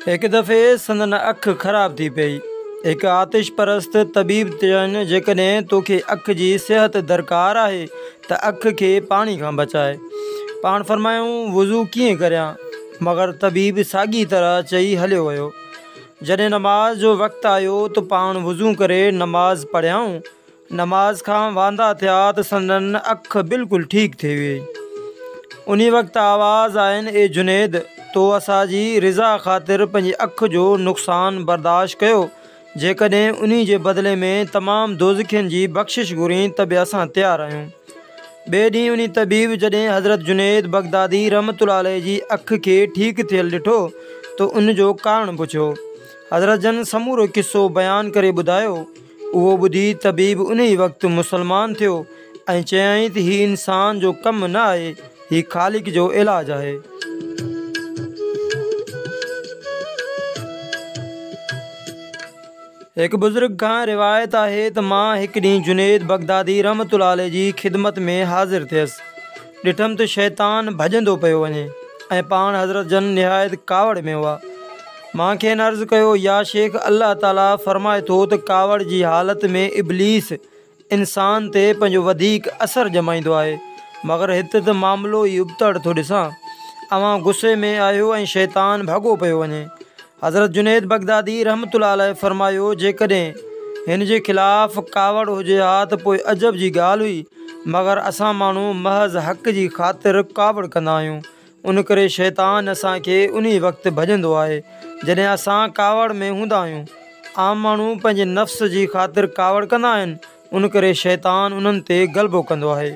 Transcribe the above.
هڪ دفعي سندن اک خراب ٿي پئي. هڪ آتش پرست طبيب چين جيڪڏهن توکي اک جي صحت درڪار آهي ته اک کي پاڻي کان بچاء. پاڻ فرمايائون وضو ڪيئن ڪريان؟ مگر طبيب ساڳي طرح چئي هليو ويو. جڏهن نماز جو وقت آيو ته پاڻ وضو ڪري نماز پڙهيائون. نماز کان واندا ٿيا ته سندن اک بلڪل ٺيڪ ٿي ويئي. انهي وقت آواز آين اي جنيد! تو اسان جي رضا خاطر پنهنجي اک جو نقصان برداشت ڪيو، جيڪڏهن انهي جي بدلي ۾ تمام دوزخين جي بخشش گهرين ته به اسان تيار آهيون. ٻئي ڏينهن انهي طبيب جڏهن حضرت جنيد بغدادي رحمة الله عليه جي اک کي ٺيڪ ٿيل ڏٺو ته ان جو ڪارڻ پڇيو. حضرت جن سمورو قصو بيان ڪري ٻڌايو. اهو ٻڌي طبيب انهي وقت مسلمان ٿيو ۽ چيائين ته هي انسان جو ڪم نه آهي، هي خالق جو علاج آهي. هڪ بزرگ کان روايت آهي ته مان هڪ ڏينهن جنيد بغدادي رحمة الله عليه جي خدمت ۾ حاضر ٿيس. ڏٺم ته شيطان ڀڄندو پيو وڃي ۽ پاڻ حضرت جن نهايت ڪاوڙ ۾ هئا. مان کين عرض ڪيو، يا شيخ الله تعاليٰ فرمائي ٿو ته ڪاوڙ جي حالت ۾ ابليس انسان تي پنهنجو وڌيڪ اثر ڄمائيندو آهي، مگر هت ته معاملو ئي ابتڙ ٿو ڏسان. اوهان غصي ۾ آهيو ۽ شيطان ڀڳو پيو وڃي. حضرت جنيد بغدادي رحمة الله عليه فرمايو، جيڪڏهن هن جي خلاف ڪاوڙ هجي ها ته پوء عجب جي ڳالهه هئي، مگر اسان ماڻهو محض حق جي خاطر ڪاوڙ ڪندا آهيون. ان ڪري شيطان اسان کي انهي وقت ڀڄندو آهي، جڏهن اسان ڪاوڙ ۾ هوندا آهيون. عام ماڻهو پنهنجي نفس جي خاطر ڪاوڙ ڪندا آهن، ان ڪري شيطان انهن تي غلبو ڪندو آهي.